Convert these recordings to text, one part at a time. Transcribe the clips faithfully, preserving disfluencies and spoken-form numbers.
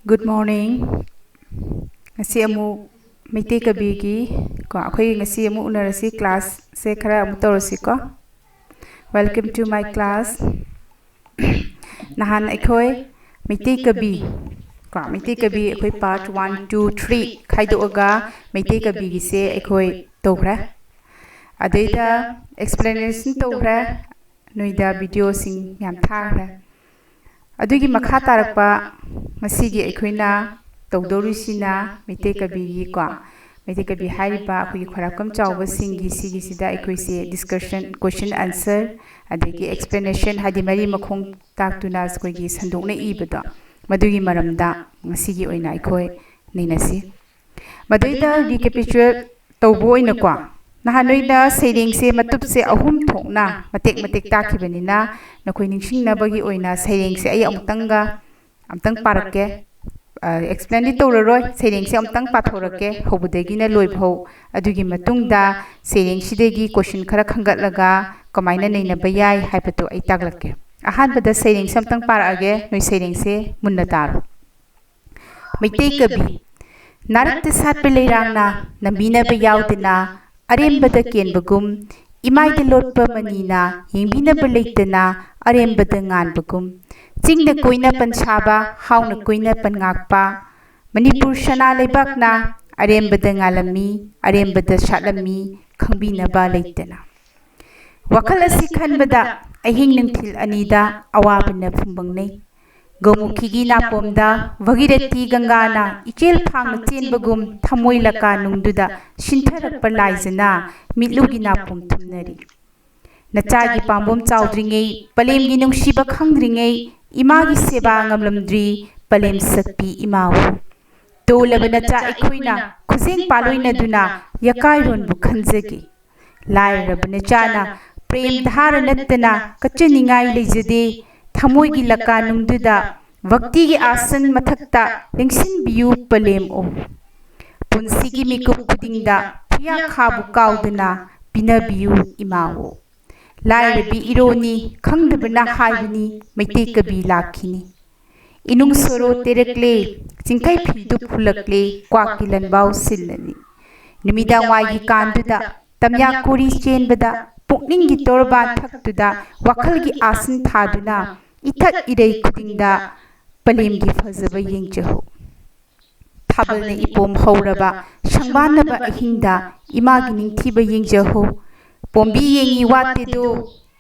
Good morning. ꯉꯁꯤ ꯑꯃꯨꯛ ꯃꯩꯇꯩ ꯀꯕꯤꯒꯤ ꯀꯣ ꯑꯩꯈꯣꯏ ꯉꯁꯤ ꯑꯃꯨꯛ ꯎꯅꯔꯁꯤ, classꯁꯦ ꯈꯔ ꯑꯃꯨꯛ ꯇꯧꯔꯁꯤꯀꯣ. Welcome to my class. ꯅꯍꯥꯟ ꯑꯩꯈꯣꯏ ꯃꯩꯇꯩ ꯀꯕꯤ ꯀꯣ ꯃꯩꯇꯩ ꯀꯕꯤ ꯑꯩꯈꯣꯏ part one, two, three ꯈꯥꯏꯗꯣꯛꯑꯒ ꯃꯩꯇꯩ ꯀꯕꯤꯒꯤꯁꯦ ꯑꯩꯈꯣꯏ ꯇꯧꯈ꯭ꯔꯦ. ꯑꯗꯩꯗ explanation ꯇꯧꯈ꯭ꯔꯦ, ꯅꯣꯏꯗ videoꯁꯤꯡ ꯌꯥꯝ ꯊꯥꯈ꯭ꯔꯦ. ꯑꯗꯨꯒꯤ ꯃꯈꯥ ꯇꯥꯔꯛꯄ ꯉꯁꯤꯒꯤ ꯑꯩꯈꯣꯏꯅ ꯇꯧꯗꯧꯔꯤꯁꯤꯅ ꯃꯩꯇꯩ ꯀꯕꯤꯒꯤꯀꯣ, ꯃꯩꯇꯩ ꯀꯕꯤ ꯍꯥꯏꯔꯤꯕ ꯑꯩꯈꯣꯏꯒꯤ ꯈ꯭ꯋꯥꯏꯔꯥꯛꯄꯝ ꯆꯥꯎꯕꯁꯤꯡꯒꯤ ꯁꯤꯒꯤꯁꯤꯗ ꯑꯩꯈꯣꯏꯁꯦ discussion, question answer, ꯑꯗꯒꯤ explanation, ꯍꯥꯏꯗꯤ ꯃꯔꯤ ꯃꯈꯣꯡ ꯇꯥꯛꯇꯨꯅ ꯑꯩꯈꯣꯏꯒꯤ ꯁꯟꯗꯣꯛꯅ ꯏꯕꯗꯣ, ꯃꯗꯨꯒꯤ ꯃꯔꯝꯗ ꯉꯁꯤꯒꯤ ꯑꯣꯏꯅ ꯑꯩꯈꯣꯏ ꯅꯩꯅꯁꯤ. ꯃꯗꯩꯗ recapitulate ꯇꯧꯕ ꯑꯣꯏꯅꯀꯣ, ꯅꯍꯥꯟ ꯅꯣꯏꯗ ꯁꯩꯔꯦꯡꯁꯦ ꯃꯇꯨꯞꯁꯦ ꯑꯍꯨꯝ ꯊꯣꯛꯅ ꯃꯇꯦꯛ ꯃꯇꯦꯛ ꯇꯥꯛꯈꯤꯕꯅꯤꯅ, ꯅꯈꯣꯏ ꯅꯤꯡꯁꯤꯡꯅꯕꯒꯤ ꯑꯣꯏꯅ ꯁꯩꯔꯦꯡꯁꯦ ꯑꯩ ꯑꯃꯨꯛꯇꯪꯒ, ꯑꯃꯨꯛꯇꯪ ꯄꯥꯔꯛꯀꯦ, ꯑ, explainꯗꯤ ꯇꯧꯔꯔꯣꯏ, ꯁꯩꯔꯦꯡꯁꯦ ꯑꯃꯨꯛꯇꯪ ꯄꯥꯊꯣꯔꯛꯀꯦ ꯍꯧꯕꯗꯒꯤꯅ ꯂꯣꯏꯐꯥꯎ. ꯑꯗꯨꯒꯤ ꯃꯇꯨꯡꯗ ꯁꯩꯔꯦꯡꯁꯤꯗꯒꯤ question ꯈꯔ ꯈꯟꯒꯠꯂꯒ ꯀꯃꯥꯏꯅ ꯅꯩꯅꯕ ꯌꯥꯏ ꯍꯥꯏꯕꯗꯣ ꯑꯩ ꯇꯥꯛꯂꯛꯀꯦ. ꯑꯍꯥꯟꯕꯗ ꯁꯩꯔꯦꯡꯁꯦ ꯑꯃꯨꯛꯇꯪ ꯄꯥꯔꯛꯑꯒꯦ, ꯅꯣꯏ ꯁꯩꯔꯦꯡꯁꯦ ꯃꯨꯟꯅ ꯇꯥꯔꯣ. ꯃꯩꯇꯩ ꯀꯕꯤ꯫ ꯅꯥꯔꯛꯇ ꯁꯥꯠꯄ ꯂꯩꯔꯥꯡꯅ ꯅꯝꯕꯤꯅꯕ ꯌꯥꯎꯗꯅ ꯑꯔꯦꯝꯕꯗ ꯀꯦꯟꯕꯒꯨꯝ, ꯏꯃꯥꯏꯗ ꯂꯣꯠꯄ ꯃꯅꯤꯅ ꯌꯦꯡꯕꯤꯅꯕ ꯂꯩꯇꯅ ꯑꯔꯦꯝꯕꯗ ꯉꯥꯟꯕꯒꯨꯝ, ꯆꯤꯡꯅ ꯀꯣꯏꯅ ꯄꯟꯁꯥꯕ, ꯍꯥꯎꯅ ꯀꯣꯏꯅ ꯄꯟꯉꯥꯛꯄ ꯃꯅꯤꯄꯨꯔ ꯁꯅꯥ ꯂꯩꯕꯥꯛꯅ ꯑꯔꯦꯝꯕꯗ ꯉꯥꯜꯂꯝꯃꯤ, ꯑꯔꯦꯝꯕꯗ ꯁꯥꯠꯂꯝꯃꯤ, ꯈꯪꯕꯤꯅꯕ ꯂꯩꯇꯅ꯫ ꯋꯥꯈꯜ ꯑꯁꯤ ꯈꯟꯕꯗ ꯑꯍꯤꯡ ꯅꯨꯡꯊꯤꯜ ꯑꯅꯤꯗ ꯑꯋꯥꯕꯅ ꯐꯨꯝꯕꯪꯅꯩ꯫ ꯒꯧꯃꯨꯈꯤꯒꯤ ꯅꯥꯄꯣꯝꯗ ꯚꯒꯤꯔꯊꯤ ꯒꯪꯒꯥꯅ ꯏꯆꯦꯜ ꯐꯥꯡꯅ ꯆꯦꯟꯕꯒꯨꯝ ꯊꯃꯣꯏ ꯂꯀꯥ ꯅꯨꯡꯗꯨꯗ ꯁꯤꯟꯊꯔꯛꯄ ꯂꯥꯏꯖꯅ ꯃꯤꯠꯂꯨꯒꯤ ꯅꯥꯄꯣꯝ ꯊꯨꯝꯅꯔꯤ꯫ ꯅꯆꯥꯒꯤ ꯄꯥꯝꯕꯣꯝ ꯆꯥꯎꯗ꯭ꯔꯤꯉꯩ, ꯄꯂꯦꯝꯒꯤ ꯅꯨꯡꯁꯤꯕ ꯈꯪꯗ꯭ꯔꯤꯉꯩ, ꯏꯃꯥꯒꯤ ꯁꯦꯕꯥ ꯉꯝꯂꯝꯗ꯭ꯔꯤ ꯄꯂꯦꯝ ꯁꯛꯄꯤ ꯏꯃꯥꯕꯨ꯫ ꯇꯣꯜꯂꯕ ꯅꯆꯥ ꯑꯩꯈꯣꯏꯅ ꯈꯨꯖꯦꯡ ꯄꯥꯂꯣꯏꯅꯗꯨꯅ ꯌꯀꯥꯏꯔꯣꯟꯕꯨ ꯈꯟꯖꯒꯦ꯫ ꯂꯥꯏꯔꯕ ꯅꯆꯥꯅ ꯄ꯭ꯔꯦꯝ ꯙꯥꯔ ꯅꯠꯇꯅ ꯀꯠꯆꯅꯤꯡꯉꯥꯏ ꯂꯩꯖꯗꯦ꯫ ꯊꯃꯣꯏꯒꯤ ꯂꯀꯥ ꯅꯨꯡꯗꯨꯗ ꯚꯛꯇꯤꯒꯤ ꯑꯥꯁꯟ ꯃꯊꯛꯇ ꯂꯦꯡꯁꯤꯟꯕꯤꯌꯨ ꯄꯂꯦꯝ ꯑꯣ꯫ ꯄꯨꯟꯁꯤꯒꯤ ꯃꯤꯀꯨꯞ ꯈꯨꯗꯤꯡꯗ ꯐꯤꯌꯥꯈꯥꯕꯨ ꯀꯥꯎꯗꯅ ꯄꯤꯅꯕꯤꯌꯨ ꯏꯃꯥ ꯑꯣ꯫ ꯂꯥꯏꯔꯕꯤ ꯏꯔꯣꯅꯤ ꯈꯪꯗꯕꯅ ꯍꯥꯏꯕꯅꯤ ꯃꯩꯇꯩ ꯀꯕꯤ ꯂꯥꯛꯈꯤꯅꯤ꯫ ꯏꯅꯨꯡ ꯁꯣꯔꯣ ꯇꯦꯔꯛꯂꯦ, ꯆꯤꯡꯈꯩ ꯐꯤꯗꯨ ꯐꯨꯜꯂꯛꯂꯦ, ꯀ꯭ꯋꯥꯛꯀꯤ ꯂꯟꯕꯥꯎ ꯁꯤꯜꯂꯅꯤ꯫ ꯅꯨꯃꯤꯗꯥꯡꯋꯥꯏꯒꯤ ꯀꯥꯟꯗꯨꯗ ꯇꯝꯌꯥ ꯀꯣꯔꯤ ꯆꯦꯟꯕꯗ ꯄꯨꯛꯅꯤꯡꯒꯤ ꯇꯣꯔꯕꯥꯟ ꯊꯛꯇꯨꯗ ꯋꯥꯈꯜꯒꯤ ꯑꯥꯁꯤꯟ ꯊꯥꯗꯨꯅ ꯏꯊꯛ ꯏꯔꯩ ꯈꯨꯗꯤꯡꯗ ꯄꯂꯦꯝꯒꯤ ꯐꯖꯕ ꯌꯦꯡꯖꯍꯧ꯫ ꯊꯥꯕꯜꯅ ꯏꯄꯣꯝ ꯍꯧꯔꯕ ꯁꯪꯕꯥꯟꯅꯕ ꯑꯍꯤꯡꯗ ꯏꯃꯥꯒꯤ ꯅꯤꯡꯊꯤꯕ ꯌꯦꯡꯖꯍꯧ꯫ ꯄꯣꯝꯕꯤ ꯌꯦꯡꯉꯤ ꯋꯥꯠꯇꯦꯗꯣ,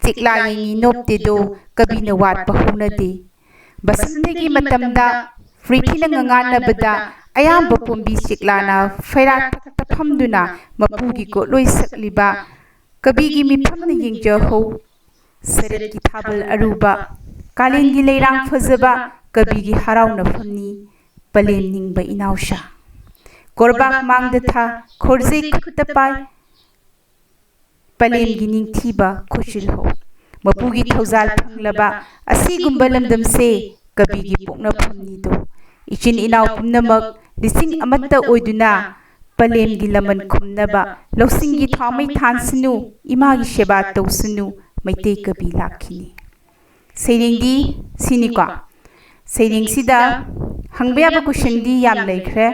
ꯆꯤꯛꯂꯥ ꯌꯦꯡꯉꯤ ꯅꯣꯞꯇꯦꯗꯣ, ꯀꯕꯤꯅ ꯋꯥꯠꯄ ꯍꯧꯅꯗꯦ꯫ ꯕꯁꯟꯇꯒꯤ ꯃꯇꯝꯗ ꯄ꯭ꯔꯤꯊꯤꯅ ꯉꯉꯥꯟꯅꯕꯗ ꯑꯌꯥꯝꯕ ꯄꯣꯝꯕꯤ ꯆꯤꯛꯂꯥꯅ ꯐꯩꯔꯥꯛ ꯊꯛꯇ ꯐꯝꯗꯨꯅ ꯃꯄꯨꯒꯤ ꯒꯣꯠꯂꯣꯏ ꯁꯛꯂꯤꯕ ꯀꯕꯤꯒꯤ ꯃꯤꯐꯝꯅ ꯌꯦꯡꯖꯍꯧ꯫ ꯁꯔꯠꯀꯤ ꯊꯥꯕꯜ ꯑꯔꯨꯕ, ꯀꯥꯂꯦꯟꯒꯤ ꯂꯩꯔꯥꯡ ꯐꯖꯕ, ꯀꯕꯤꯒꯤ ꯍꯔꯥꯎꯅꯐꯝꯅꯤ ꯄꯂꯦꯝ ꯅꯤꯡꯕ ꯏꯅꯥꯎꯁꯥ꯫ ꯀꯣꯔꯕꯥꯛ ꯃꯥꯡꯗ ꯊꯥ, ꯈꯣꯔꯖꯩ ꯈꯨꯠꯇ ꯄꯥꯏ, ꯄꯂꯦꯝꯒꯤ ꯅꯤꯡꯊꯤꯕ ꯈꯨꯠꯁꯤꯜꯍꯧ꯫ ꯃꯄꯨꯒꯤ ꯊꯧꯖꯥꯜ ꯐꯪꯂꯕ ꯑꯁꯤꯒꯨꯝꯕ ꯂꯝꯗꯝꯁꯦ ꯀꯕꯤꯒꯤ ꯄꯣꯛꯅꯐꯝꯅꯤꯗꯣ꯫ ꯏꯆꯤꯟ ꯏꯅꯥꯎ ꯄꯨꯝꯅꯃꯛ ꯂꯤꯁꯤꯡ ꯑꯃꯠꯇ ꯑꯣꯏꯗꯨꯅ ꯄꯂꯦꯝꯒꯤ ꯂꯃꯟ ꯈꯨꯝꯅꯕ ꯂꯧꯁꯤꯡꯒꯤ ꯊꯥꯎꯃꯩ ꯊꯥꯟꯁꯅꯨ, ꯏꯃꯥꯒꯤ ꯁꯦꯕꯥ ꯇꯧꯁꯅꯨ, ꯃꯩꯇꯩ ꯀꯕꯤ ꯂꯥꯛꯈꯤꯅꯤ꯫ ꯁꯩꯔꯦꯡꯗꯤ ꯁꯤꯅꯤꯀꯣ꯫ ꯁꯩꯔꯦꯡꯁꯤꯗ ꯍꯪꯕ ꯌꯥꯕ ꯀꯣꯏꯁꯟꯗꯤ ꯌꯥꯝ ꯂꯩꯈ꯭ꯔꯦ,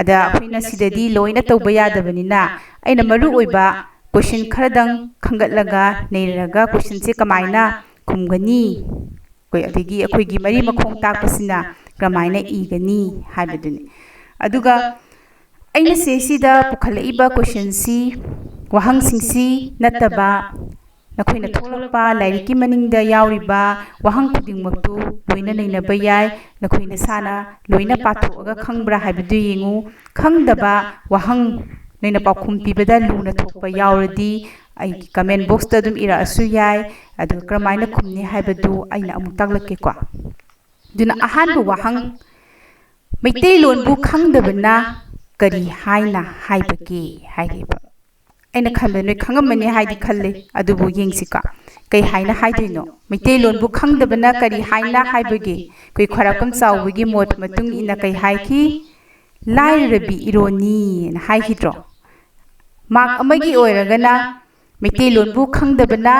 ꯑꯗ ꯑꯩꯈꯣꯏꯅ ꯁꯤꯗꯗꯤ ꯂꯣꯏꯅ ꯇꯧꯕ ꯌꯥꯗꯕꯅꯤꯅ ꯑꯩꯅ ꯃꯔꯨ ꯑꯣꯏꯕ ꯀꯣꯏꯁꯟ ꯈꯔꯗꯪ ꯈꯟꯒꯠꯂꯒ ꯅꯩꯅꯔꯒ ꯀꯣꯏꯁꯟꯁꯦ ꯀꯃꯥꯏꯅ ꯈꯨꯝꯒꯅꯤ, ꯑꯩꯈꯣꯏ ꯑꯗꯒꯤ ꯑꯩꯈꯣꯏꯒꯤ ꯃꯔꯤ ꯃꯈꯣꯡ ꯇꯥꯛꯄꯁꯤꯅ ꯀꯔꯝꯍꯥꯏꯅ ꯏꯒꯅꯤ ꯍꯥꯏꯕꯗꯨꯅꯤ꯫ ꯑꯗꯨꯒ ꯑꯩꯅ ꯁꯤꯁꯤꯗ ꯄꯨꯈꯠꯂꯛꯏꯕ ꯀꯣꯏꯁꯟꯁꯤ, ꯋꯥꯍꯪꯁꯤꯡꯁꯤ ꯅꯠꯇꯕ ꯅꯈꯣꯏꯅ ꯊꯣꯛꯂꯛꯄ ꯂꯥꯏꯔꯤꯛꯀꯤ ꯃꯅꯤꯡꯗ ꯌꯥꯎꯔꯤꯕ ꯋꯥꯍꯪ ꯈꯨꯗꯤꯡꯃꯛꯇꯨ ꯂꯣꯏꯅ ꯅꯩꯅꯕ ꯌꯥꯏ꯫ ꯅꯈꯣꯏ ꯅꯁꯥꯅ ꯂꯣꯏꯅ ꯄꯥꯊꯣꯛꯑꯒ ꯈꯪꯕ꯭ꯔꯥ ꯍꯥꯏꯕꯗꯨ ꯌꯦꯡꯉꯨ꯫ ꯈꯪꯗꯕ ꯋꯥꯍꯪ ꯅꯣꯏꯅ ꯄꯥꯎꯈꯨꯝ ꯄꯤꯕꯗ ꯂꯨꯅ ꯊꯣꯛꯄ ꯌꯥꯎꯔꯗꯤ ꯑꯩꯒꯤ ꯀꯃꯦꯟ ꯕꯣꯛꯁꯇ ꯑꯗꯨꯝ ꯏꯔꯛꯑꯁꯨ ꯌꯥꯏ꯫ ꯑꯗꯨꯒ ꯀꯔꯝꯍꯥꯏꯅ ꯈꯨꯝꯅꯤ ꯍꯥꯏꯕꯗꯨ ꯑꯩꯅ ꯑꯃꯨꯛ ꯇꯥꯛꯂꯛꯀꯦꯀꯣ꯫ ꯑꯗꯨꯅ ꯑꯍꯥꯟꯕ ꯋꯥꯍꯪ, ꯃꯩꯇꯩꯂꯣꯟꯕꯨ ꯈꯪꯗꯕꯅ ꯀꯔꯤ ꯍꯥꯏꯅ ꯍꯥꯏꯕꯒꯦ ꯍꯥꯏꯔꯤꯕ꯫ ꯑꯩꯅ ꯈꯟꯕꯗ ꯅꯣꯏ ꯈꯪꯉꯝꯃꯅꯤ ꯍꯥꯏꯗꯤ ꯈꯜꯂꯦ, ꯑꯗꯨꯕꯨ ꯌꯦꯡꯁꯤꯀꯣ꯫ ꯀꯩ ꯍꯥꯏꯅ ꯍꯥꯏꯗꯣꯏꯅꯣ? ꯃꯩꯇꯩꯂꯣꯟꯕꯨ ꯈꯪꯗꯕꯅ ꯀꯔꯤ ꯍꯥꯏꯅ ꯍꯥꯏꯕꯒꯦ? ꯑꯩꯈꯣꯏ ꯈ꯭ꯋꯥꯏꯔꯥꯛꯄꯝ ꯆꯥꯎꯕꯒꯤ ꯃꯣꯠ ꯃꯇꯨꯡ ꯏꯟꯅ ꯀꯩ ꯍꯥꯏꯈꯤ? ꯂꯥꯏꯔꯔꯕꯤ ꯏꯔꯣꯟꯅꯤꯅ ꯍꯥꯏꯈꯤꯗ꯭ꯔꯣ? ꯃꯥꯔꯛ ꯑꯃꯒꯤ ꯑꯣꯏꯔꯒꯅ ꯃꯩꯇꯩꯂꯣꯟꯕꯨ ꯈꯪꯗꯕꯅ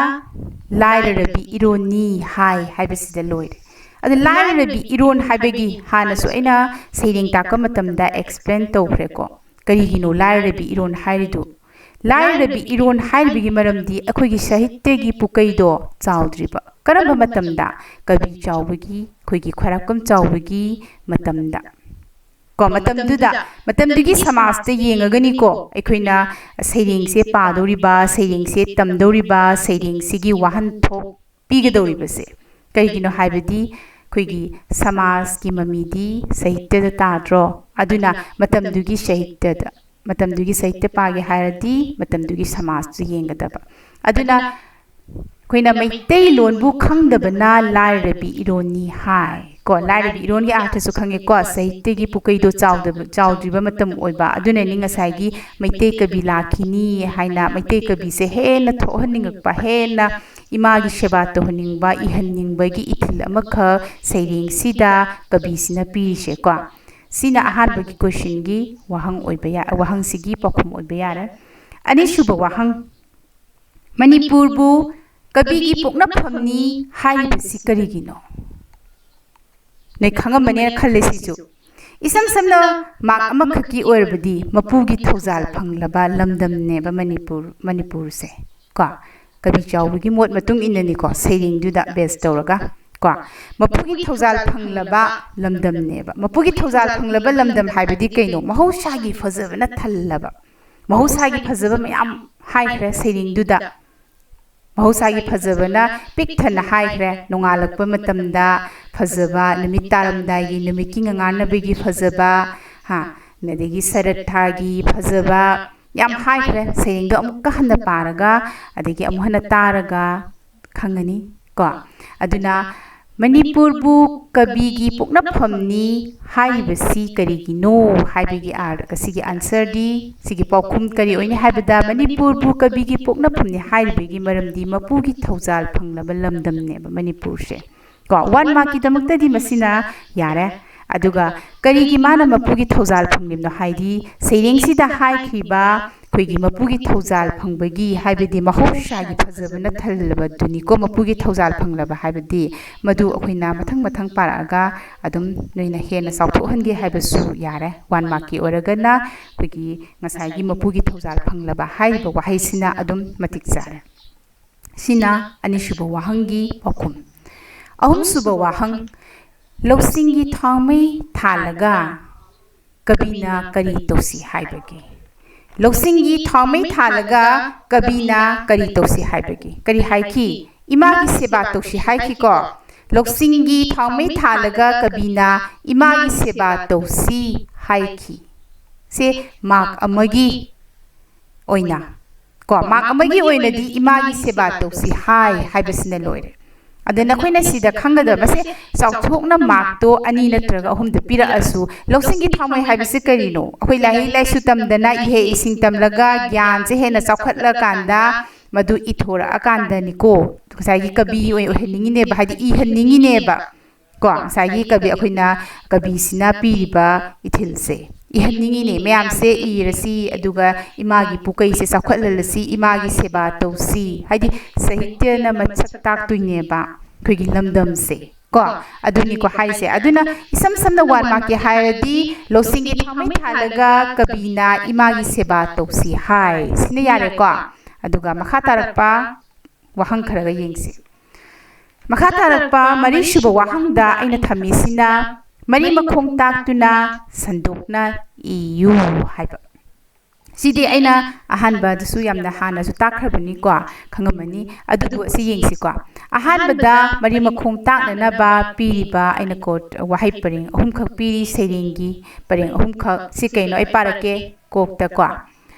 ꯂꯥꯏꯔꯔꯕꯤ ꯏꯔꯣꯟꯅꯤ ꯍꯥꯏ ꯍꯥꯏꯕꯁꯤꯗ ꯂꯣꯏꯔꯦ꯫ ꯑꯗ ꯂꯥꯏꯔꯔꯕꯤ ꯏꯔꯣꯟ ꯍꯥꯏꯕꯒꯤ ꯍꯥꯟꯅꯁꯨ ꯑꯩꯅ ꯁꯩꯔꯦꯡ ꯇꯥꯛꯄ ꯃꯇꯝꯗ explain ꯇꯧꯈ꯭ꯔꯦꯀꯣ꯫ ꯀꯔꯤꯒꯤꯅꯣ ꯂꯥꯏꯔꯔꯕꯤ ꯏꯔꯣꯟ ꯍꯥꯏꯔꯤꯗꯨ? ꯂꯥꯏꯔꯔꯕꯤ ꯏꯔꯣꯟ ꯍꯥꯏꯔꯤꯕꯒꯤ ꯃꯔꯝꯗꯤ ꯑꯩꯈꯣꯏꯒꯤ ꯁꯥꯍꯤꯇ꯭ꯌꯒꯤ ꯄꯨꯀꯩꯗꯣ ꯆꯥꯎꯗ꯭ꯔꯤꯕ꯫ ꯀꯔꯝꯕ ꯃꯇꯝꯗ? ꯀꯕꯤ ꯆꯥꯎꯕꯒꯤ, ꯑꯩꯈꯣꯏꯒꯤ ꯈ꯭ꯋꯥꯏꯔꯥꯛꯄꯝ ꯆꯥꯎꯕꯒꯤ ꯃꯇꯝꯗ꯫ ꯀꯣ, ꯃꯇꯝꯗꯨꯗ, ꯃꯇꯝꯗꯨꯒꯤ ꯁꯃꯥꯖꯇ ꯌꯦꯡꯉꯒꯅꯤꯀꯣ ꯑꯩꯈꯣꯏꯅ ꯁꯩꯔꯦꯡꯁꯦ ꯄꯥꯗꯧꯔꯤꯕ, ꯁꯩꯔꯦꯡꯁꯦ ꯇꯝꯗꯧꯔꯤꯕ, ꯁꯩꯔꯦꯡꯁꯤꯒꯤ ꯋꯥꯍꯟꯊꯣꯛ ꯄꯤꯒꯗꯧꯔꯤꯕꯁꯦ꯫ ꯀꯔꯤꯒꯤꯅꯣ ꯍꯥꯏꯕꯗꯤ ꯑꯩꯈꯣꯏꯒꯤ ꯁꯃꯥꯖꯀꯤ ꯃꯃꯤꯗꯤ ꯁꯥꯍꯤꯇ꯭ꯌꯗ ꯇꯥꯗ꯭ꯔꯣ? ꯑꯗꯨꯅ ꯃꯇꯝꯗꯨꯒꯤ ꯁꯥꯍꯤꯇ꯭ꯌꯗ, ꯃꯇꯝꯗꯨꯒꯤ ꯁꯥꯍꯤꯇ꯭ꯌ ꯄꯥꯒꯦ ꯍꯥꯏꯔꯗꯤ ꯃꯇꯝꯗꯨꯒꯤ ꯁꯃꯥꯖꯇꯨ ꯌꯦꯡꯒꯗꯕ꯫ ꯑꯗꯨꯅ ꯑꯩꯈꯣꯏꯅ ꯃꯩꯇꯩꯂꯣꯟꯕꯨ ꯈꯪꯗꯕꯅ ꯂꯥꯏꯔꯕꯤ ꯏꯔꯣꯟꯅꯤ ꯍꯥꯏ꯫ ꯀꯣ, ꯂꯥꯏꯔꯕꯤ ꯏꯔꯣꯟꯒꯤ ꯑꯥꯔꯊꯁꯨ ꯈꯪꯉꯦꯀꯣ, ꯁꯥꯍꯤꯇ꯭ꯌꯒꯤ ꯄꯨꯀꯩꯗꯣ ꯆꯥꯎꯗꯕ, ꯆꯥꯎꯗ꯭ꯔꯤꯕ ꯃꯇꯝ ꯑꯣꯏꯕ꯫ ꯑꯗꯨꯅꯅꯤ ꯉꯁꯥꯏꯒꯤ ꯃꯩꯇꯩ ꯀꯕꯤ ꯂꯥꯛꯈꯤꯅꯤ ꯍꯥꯏꯅ ꯃꯩꯇꯩ ꯀꯕꯤꯁꯦ ꯍꯦꯟꯅ ꯊꯣꯛꯍꯟꯅꯤꯡꯉꯛꯄ, ꯍꯦꯟꯅ ꯏꯃꯥꯒꯤ ꯁꯦꯕꯥ ꯇꯧꯍꯟꯅꯤꯡꯕ, ꯏꯍꯟꯅꯤꯡꯕꯒꯤ ꯏꯊꯤꯜ ꯑꯃꯈꯛ ꯁꯩꯔꯦꯡꯁꯤꯗ ꯀꯕꯤꯁꯤꯅ ꯄꯤꯔꯤꯁꯦꯀꯣ꯫ ꯁꯤꯅ ꯑꯍꯥꯟꯕꯒꯤ questionꯒꯤ ꯋꯥꯍꯪ ꯑꯣꯏꯕ ꯌꯥ-, ꯋꯥꯍꯪꯁꯤꯒꯤ ꯄꯥꯎꯈꯨꯝ ꯑꯣꯏꯕ ꯌꯥꯔꯦ꯫ ꯑꯅꯤꯁꯨꯕ ꯋꯥꯍꯪ, ꯃꯅꯤꯄꯨꯔꯕꯨ ꯀꯕꯤꯒꯤ ꯄꯣꯛꯅꯐꯝꯅꯤ ꯍꯥꯏꯔꯤꯕꯁꯤ ꯀꯔꯤꯒꯤꯅꯣ? ꯅꯣꯏ ꯈꯪꯉꯝꯃꯅꯦꯅ ꯈꯜꯂꯦ ꯁꯤꯁꯨ꯫ ꯏꯁꯝ ꯁꯝꯅ mark ꯑꯃꯈꯛꯀꯤ ꯑꯣꯏꯔꯕꯗꯤ ꯃꯄꯨꯒꯤ ꯊꯧꯖꯥꯜ ꯐꯪꯂꯕ ꯂꯝꯗꯝꯅꯦꯕ ꯃꯅꯤꯄꯨꯔ, ꯃꯅꯤꯄꯨꯔꯁꯦ꯫ ꯀꯣ, ꯀꯕꯤ ꯆꯥꯎꯕꯒꯤ ꯃꯣꯠ ꯃꯇꯨꯡ ꯏꯟꯅꯅꯤꯀꯣ, ꯁꯩꯔꯦꯡꯗꯨꯗ base ꯇꯧꯔꯒ꯫ ꯀꯣ, ꯃꯄꯨꯒꯤ ꯊꯧꯖꯥꯜ ꯐꯪꯂꯕ ꯂꯝꯗꯝꯅꯦꯕ꯫ ꯃꯄꯨꯒꯤ ꯊꯧꯖꯥꯜ ꯐꯪꯂꯕ ꯂꯝꯗꯝ ꯍꯥꯏꯕꯗꯤ ꯀꯩꯅꯣ? ꯃꯍꯧꯁꯥꯒꯤ ꯐꯖꯕꯅ ꯊꯜꯂꯕ꯫ ꯃꯍꯧꯁꯥꯒꯤ ꯐꯖꯕ ꯃꯌꯥꯝ ꯍꯥꯏꯈ꯭ꯔꯦ ꯁꯩꯔꯦꯡꯗꯨꯗ꯫ ꯃꯍꯧꯁꯥꯒꯤ ꯐꯖꯕꯅ ꯄꯤꯛ ꯊꯟꯅ ꯍꯥꯏꯈ꯭ꯔꯦ꯫ ꯅꯣꯡꯉꯥꯜꯂꯛꯄ ꯃꯇꯝꯗ ꯐꯖꯕ, ꯅꯨꯃꯤꯠ ꯇꯥꯔꯝꯗꯥꯏꯒꯤ ꯅꯨꯃꯤꯠꯀꯤ ꯉꯉꯥꯟꯅꯕꯒꯤ ꯐꯖꯕ, ꯍꯥ, ꯑꯗꯒꯤ ꯁꯔꯠ ꯊꯥꯒꯤ ꯐꯖꯕ ꯌꯥꯝ ꯍꯥꯏꯈ꯭ꯔꯦ꯫ ꯁꯩꯔꯦꯡꯗꯣ ꯑꯃꯨꯛꯀ ꯍꯟꯅ ꯄꯥꯔꯒ, ꯑꯗꯒꯤ ꯑꯃꯨꯛ ꯍꯟꯅ ꯇꯥꯔꯒ ꯈꯪꯒꯅꯤ ꯀꯣ꯫ ꯑꯗꯨꯅ ꯃꯅꯤꯄꯨꯔꯕꯨ ꯀꯕꯤꯒꯤ ꯄꯣꯛꯅꯐꯝꯅꯤ ꯍꯥꯏꯔꯤꯕꯁꯤ ꯀꯔꯤꯒꯤꯅꯣ ꯍꯥꯏꯕꯒꯤ ꯑꯥꯔ-, ꯁꯤꯒꯤ answerꯗꯤ, ꯁꯤꯒꯤ ꯄꯥꯎꯈꯨꯝ ꯀꯔꯤ ꯑꯣꯏꯅꯤ ꯍꯥꯏꯕꯗ, ꯃꯅꯤꯄꯨꯔꯕꯨ ꯀꯕꯤꯒꯤ ꯄꯣꯛꯅꯐꯝꯅꯤ ꯍꯥꯏꯔꯤꯕꯒꯤ ꯃꯔꯝꯗꯤ ꯃꯄꯨꯒꯤ ꯊꯧꯖꯥꯜ ꯐꯪꯂꯕ ꯂꯝꯗꯝꯅꯦꯕ ꯃꯅꯤꯄꯨꯔꯁꯦ꯫ ꯀꯣ, one markꯀꯤꯗꯃꯛꯇꯗꯤ ꯃꯁꯤꯅ ꯌꯥꯔꯦ꯫ ꯑꯗꯨꯒ ꯀꯔꯤꯒꯤ ꯃꯥꯅ ꯃꯄꯨꯒꯤ ꯊꯧꯖꯥꯜ ꯐꯪꯂꯤꯕꯅꯣ ꯍꯥꯏꯗꯤ, ꯁꯩꯔꯦꯡꯁꯤꯗ ꯍꯥꯏꯈ꯭ꯔꯤꯕ ꯑꯩꯈꯣꯏꯒꯤ ꯃꯄꯨꯒꯤ ꯊꯧꯖꯥꯜ ꯐꯪꯕꯒꯤ ꯍꯥꯏꯕꯗꯤ ꯃꯍꯧꯁꯥꯒꯤ ꯐꯖꯕꯅ ꯊꯜꯂꯕꯗꯨꯅꯤꯀꯣ꯫ ꯃꯄꯨꯒꯤ ꯊꯧꯖꯥꯜ ꯐꯪꯂꯕ ꯍꯥꯏꯕꯗꯤ ꯃꯗꯨ ꯑꯩꯈꯣꯏꯅ ꯃꯊꯪ ꯃꯊꯪ ꯄꯥꯔꯛꯑꯒ ꯑꯗꯨꯝ ꯅꯣꯏꯅ ꯍꯦꯟꯅ ꯆꯥꯎꯊꯣꯛꯍꯟꯒꯦ ꯍꯥꯏꯕꯁꯨ ꯌꯥꯔꯦ꯫ ꯋꯥꯟ ꯃꯥꯔꯛꯀꯤ ꯑꯣꯏꯔꯒꯅ ꯑꯩꯈꯣꯏꯒꯤ ꯉꯁꯥꯏꯒꯤ ꯃꯄꯨꯒꯤ ꯊꯧꯖꯥꯜ ꯐꯪꯂꯕ ꯍꯥꯏꯔꯤꯕ ꯋꯥꯍꯩꯁꯤꯅ ꯑꯗꯨꯝ ꯃꯇꯤꯛ ꯆꯥꯔꯦ꯫ ꯁꯤꯅ ꯑꯅꯤꯁꯨꯕ ꯋꯥꯍꯪꯒꯤ ꯄꯥꯎꯈꯨꯝ꯫ ꯑꯍꯨꯝꯁꯨꯕ ꯋꯥꯍꯪ, ꯂꯧꯁꯤꯡꯒꯤ ꯊꯥꯎꯃꯩ ꯊꯥꯜꯂꯒ ꯀꯕꯤꯅ ꯀꯔꯤ ꯇꯧꯁꯤ ꯍꯥꯏꯕꯒꯦ? ꯂꯧꯁꯤꯡꯒꯤ ꯊꯥꯎꯃꯩ ꯊꯥꯜꯂꯒ ꯀꯕꯤꯅ ꯀꯔꯤ ꯇꯧꯁꯤ ꯍꯥꯏꯕꯒꯦ? ꯀꯔꯤ ꯍꯥꯏꯈꯤ? ꯏꯃꯥꯒꯤ ꯁꯦꯕꯥ ꯇꯧꯁꯤ ꯍꯥꯏꯈꯤꯀꯣ꯫ ꯂꯧꯁꯤꯡꯒꯤ ꯊꯥꯎꯃꯩ ꯊꯥꯜꯂꯒ ꯀꯕꯤꯅ ꯏꯃꯥꯒꯤ ꯁꯦꯕꯥ ꯇꯧꯁꯤ ꯍꯥꯏꯈꯤ꯫ ꯁꯦ ꯃꯥꯔꯛ ꯑꯃꯒꯤ ꯑꯣꯏꯅ ꯀꯣ, ꯃꯥꯔꯛ ꯑꯃꯒꯤ ꯑꯣꯏꯅꯗꯤ ꯏꯃꯥꯒꯤ ꯁꯦꯕꯥ ꯇꯧꯁꯤ ꯍꯥꯏ ꯍꯥꯏꯕꯁꯤꯅ ꯂꯣꯏꯔꯦ꯫ ꯑꯗ ꯅꯈꯣꯏꯅ ꯁꯤꯗ ꯈꯪꯒꯗꯕꯁꯦ, ꯆꯥꯎꯊꯣꯛꯅ ꯃꯥꯔꯛꯇꯣ ꯑꯅꯤ ꯅꯠꯇ꯭ꯔꯒ ꯑꯍꯨꯝꯗ ꯄꯤꯔꯛꯑꯁꯨ, ꯂꯧꯁꯤꯡꯒꯤ ꯊꯥꯎꯃꯩ ꯍꯥꯏꯕꯁꯤ ꯀꯔꯤꯅꯣ? ꯑꯩꯈꯣꯏ ꯂꯥꯏꯔꯤꯛ ꯂꯥꯏꯁꯨ ꯇꯝꯗꯅ, ꯏꯍꯩ ꯏꯁꯤꯡ ꯇꯝꯂꯒ, ꯒ꯭ꯌꯥꯟꯁꯦ ꯍꯦꯟꯅ ꯆꯥꯎꯈꯠꯂꯀꯥꯟꯗ ꯃꯗꯨ ꯏꯊꯣꯔꯛꯑꯀꯥꯟꯗꯅꯤꯀꯣ, ꯉꯁꯥꯏꯒꯤ ꯀꯕꯤ ꯑꯣꯏ-, ꯑꯣꯏꯍꯟꯅꯤꯡꯉꯤꯅꯦꯕ, ꯍꯥꯏꯗꯤ ꯏꯍꯟꯅꯤꯡꯉꯤꯅꯦꯕ꯫ ꯀꯣ, ꯉꯁꯥꯏꯒꯤ ꯀꯕꯤ, ꯑꯩꯈꯣꯏꯅ ꯀꯕꯤꯁꯤꯅ ꯄꯤꯔꯤꯕ ꯏꯊꯤꯜꯁꯦ ꯏꯍꯟꯅꯤꯡꯉꯤꯅꯦ꯫ ꯃꯌꯥꯝꯁꯦ ꯏꯔꯁꯤ, ꯑꯗꯨꯒ ꯏꯃꯥꯒꯤ ꯄꯨꯀꯩꯁꯦ ꯆꯥꯎꯈꯠꯍꯜꯂꯁꯤ, ꯏꯃꯥꯒꯤ ꯁꯦꯕꯥ ꯇꯧꯁꯤ꯫ ꯍꯥꯏꯗꯤ ꯁꯥꯍꯤꯇ꯭ꯌꯅ ꯃꯁꯛ ꯇꯥꯛꯇꯣꯏꯅꯦꯕ ꯑꯩꯈꯣꯏꯒꯤ ꯂꯝꯗꯝꯁꯦ꯫ ꯀꯣ, ꯑꯗꯨꯅꯤꯀꯣ ꯍꯥꯏꯁꯦ꯫ ꯑꯗꯨꯅ ꯏꯁꯝ ꯁꯝꯅ ꯋꯥꯟ ꯃꯥꯔꯛꯀꯤ ꯍꯥꯏꯔꯗꯤ, ꯂꯧꯁꯤꯡꯒꯤ ꯊꯥꯎꯃꯩ ꯊꯥꯜꯂꯒ ꯀꯕꯤꯅ ꯏꯃꯥꯒꯤ ꯁꯦꯕꯥ ꯇꯧꯁꯤ ꯍꯥꯏ꯫ ꯁꯤꯅ ꯌꯥꯔꯦꯀꯣ꯫ ꯑꯗꯨꯒ ꯃꯈꯥ ꯇꯥꯔꯛꯄ ꯋꯥꯍꯪ ꯈꯔꯒ ꯌꯦꯡꯁꯤ꯫ ꯃꯈꯥ ꯇꯥꯔꯛꯄ ꯃꯔꯤꯁꯨꯕ ꯋꯥꯍꯪꯗ ꯑꯩꯅ ꯊꯝꯃꯤꯁꯤꯅ, ꯃꯔꯤ ꯃꯈꯣꯡ ꯇꯥꯛꯇꯨꯅ ꯁꯟꯗꯣꯛꯅ ꯏꯌꯨ ꯍꯥꯏꯕ꯫ ꯁꯤꯗꯤ ꯑꯩꯅ ꯑꯍꯥꯟꯕꯗꯁꯨ ꯌꯥꯝꯅ ꯍꯥꯟꯅꯁꯨ ꯇꯥꯛꯈ꯭ꯔꯕꯅꯤꯀꯣ, ꯈꯪꯉꯝꯃꯅꯤ꯫ ꯑꯗꯨꯕꯨ ꯑꯁꯤ ꯌꯦꯡꯁꯤꯀꯣ꯫ ꯑꯍꯥꯟꯕꯗ ꯃꯔꯤ ꯃꯈꯣꯡ ꯇꯥꯛꯅꯅꯕ ꯄꯤꯔꯤꯕ ꯑꯩꯅ ꯀꯣꯠ ꯋꯥꯍꯩ ꯄꯔꯦꯡ ꯑꯍꯨꯝꯈꯛ ꯄꯤꯔꯤ, ꯁꯩꯔꯦꯡꯒꯤ ꯄꯔꯦꯡ ꯑꯍꯨꯝꯈꯛ꯫ ꯁꯤ ꯀꯩꯅꯣ ꯑꯩ ꯄꯥꯔꯛꯀꯦ ꯀꯣꯛꯇꯀꯣ꯫